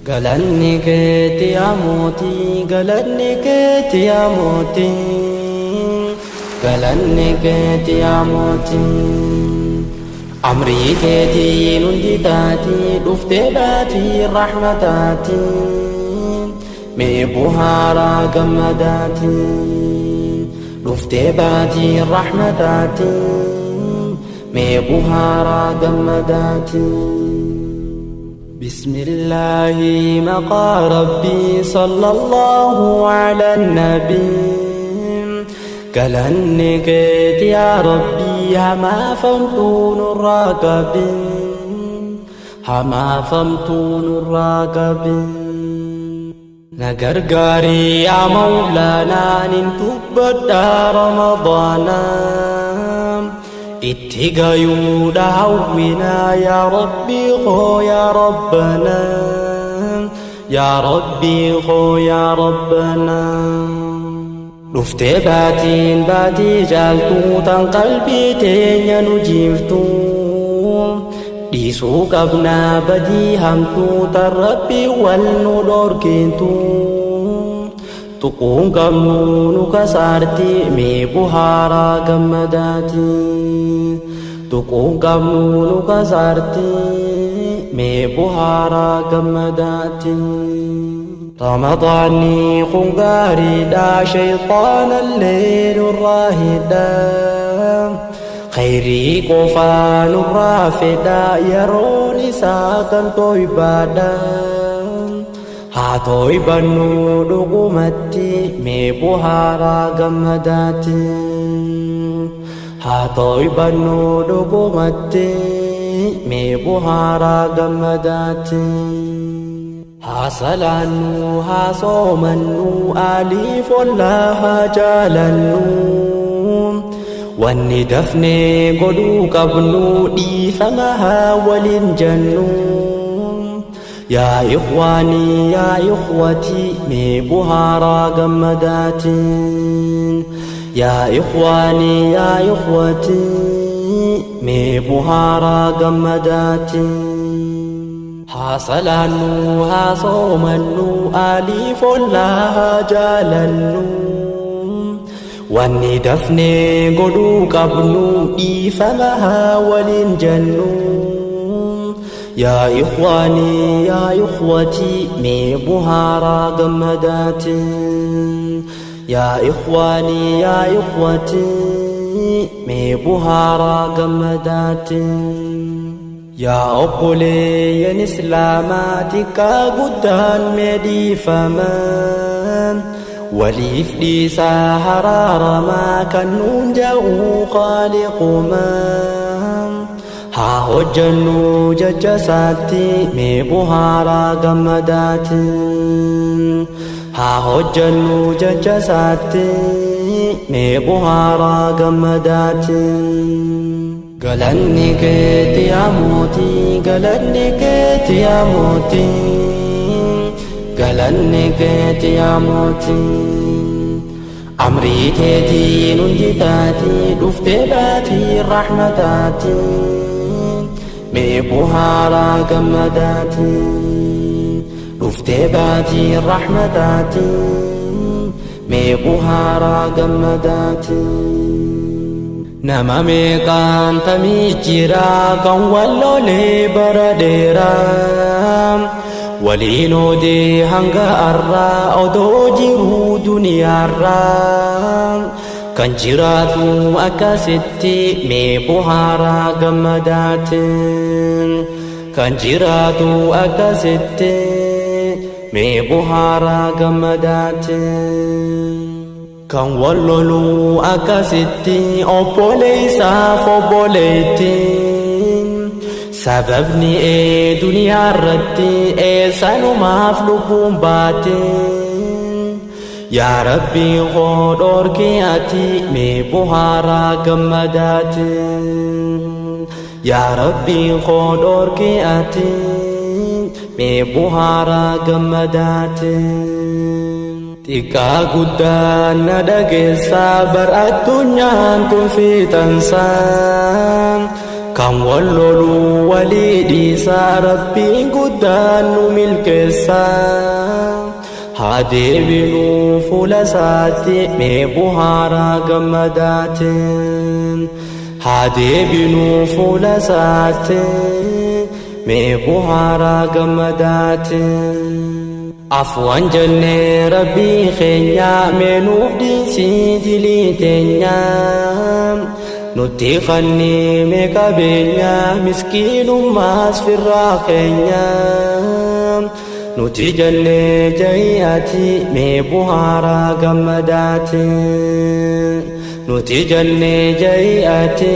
Galanni keeti yaa mootii, galanni keeti yaa mootii, galanni keeti yaa mootii. Amrii keetiin hundi taatii dhuftee baatii rahmataatii mee buhaaraa gammadaatii dhuftee baatii rahmataatii mee buhaaraa gammadaatii. بسم الله مقى ربي صلى الله على النبي galanni keeti yaa rabbii hamaa famtuu nurraa qabin, hamaa famtuu nurraa qabin. Na gargaarii yaa mawlaanaa, nin dubbadhaa Ramadaanaa itti gayuudha hawwinaa. Yaa rabbii koo, yaa rabbanaa, yaa rabbii koo, yaa rabbanaa. Dhuftee baatiin baatii caaltuu tan qalbii teenya nu jiiftu, dhiisuu qabnaa badii hamtuu tan rabbii wal nu dhorkintu, tuquun qabnu nu kasaarti mee buhaaraa gammadaati, tuquun qabnu nu kasaarti mee buhaaraa gammadaati. Ramadaanni kun gaariidha, shayxaanallee nurraa hidha, khayrii qofaa nurraa fedha, yeroon isaa kan tooybaadha. Haa tooybannu dhugumatti mee buhaaraa gammadaati, haa tooybannu dhugumatti mee buhaaraa gammadaati. Haa salaannu, haa soomannu, aaliif ollaa haa jaalannu. Wanni dafnee godhuu qabnu dhiifama haa waliin jennu. Yaa ikhwaanii, yaa ikhwatii, mee buhaaraa gammadaatiin. Yaa ikhwaanii, yaa ikhwatii, mee buhaaraa gammadaatiin. Haa salaannu, haa soomannu, aaliif ollaa haa jaalannu. Wanni dafnee godhuu qabnu dhiifama haa waliin jennu. Yaa ikhwaanii, yaa ikhwatii, mee buhaaraa gammadaatiin. Yaa ikhwaanii, yaa ikhwatii, mee buhaaraa gammadaatiin. Yaa obboleeyyan islaamaa, xiqqaa guddaan mee dhiifamaa waliif dhiisaa haraaramaa kan nuun ja'uu qaaliqumaa. Haa hojjannu jecha isaatti mee buhaaraa gammadaatiin. Haa hojjannu jecha isaatti mee buhaaraa gammadaatiin. Galanni keeti yaa mootii, galanni keeti yaa mootii, galanni keeti yaa mootii. Amrii keetiin hundi taatii dhuftee baatii rahmataatii mee buhaaraa gammadaatii dhuftee baatii rahmataatii mee buhaaraa gammadaatii. Nama meeqaan tamii jira kan wallolee bara dheeraa waliin oodee hanga har'aa odoo jiruu duniyaarraa kan jiraatu akkasitti mee buhaaraa gammadaatiin, kan jiraatu akkasitti mee buhaaraa gammadaatiin. Kan wal loluu akkasitti obboleessaaf obboleettiin, sababni ee duniyaa irratti eessanumaaf lubbuun baate. Yaa rabbii koo, dhoorkii ati mee buhaaraa gammadaatiin. Yaa rabbii koo, dhoorkii ati mee buhaaraa gammadaatiin. Xiqqaa guddaan na dhageessaa bar addunyaan tun fiixansaa. Kan wal loluu walii dhiisaa rabbiin guddaan nu milkeessaa. Haa deebinuu fuula isaatti mee buhaaraa gammadaatiin. Haa deebinuu fuula isaatti mee buhaaraa gammadaatiin. Afwan jennee rabbii keenya mee nuuf dhiisii dilii teenya. Nutti kannii mee qabeenya miskiinummaas firraa keenya. Nuti jennee jahi'ati mee buhaaraa gammadaatiin. Nuti jennee jahi'ati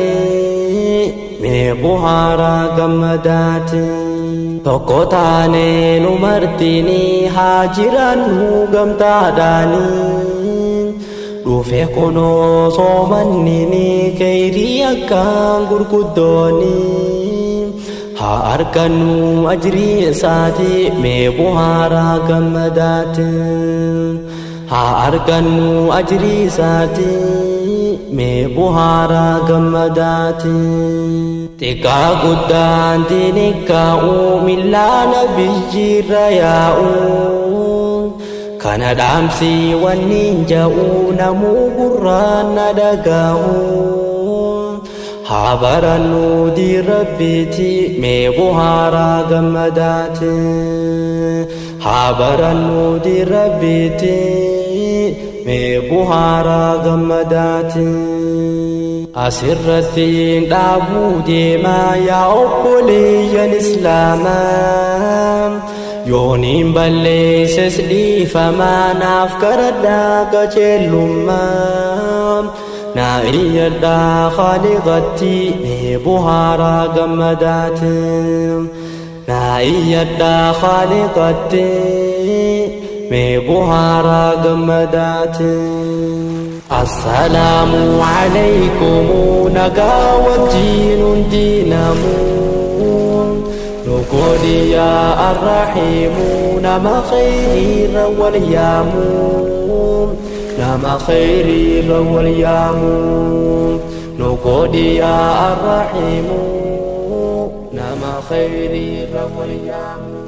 mee buhaaraa gammadaatiin. Tokko taanee nu martinii haa jiraannu gamtaadhaanii. Dhufe kunoo soomannini kheyrii akkaan gurguddoonii. Haa argannu ajrii isaati mee buhaaraa gammadaatiin. Haa argannu ajrii isaati mee buhaaraa gammadaatiin. Xiqqaa guddaan diinikaa'u millaa nabiyyiirra yaa'u. Kana dhaamsi wanni hin ja'u namuu gurraan na dhaga'u. Haa barannu diin rabbiiti mee buhaaraa gammadaatiin. Haa barannu diin rabbiiti mee buhaaraa gammadaatiin. Asirratti dhaabuu deemaa yaa obboleeyyan islaamaa. Yooniin balleesses dhiifamaa naaf kadhadhaa qajeelummaa. Naa iyyadhaa khaaliqatti mee buhaaraa gammadaatiin. Naa iyyadhaa khaaliqatti mee buhaaraa gammadaatiin. Assalaamu alaykum nagaa wajjiin hundinamu. Nu godhi yaa arrahiimu nama khayriirra wal yaamu. Nama khayriirra wal yaamu. Nu godhi yaa arrahiimu nama khayriirra wal yaamu.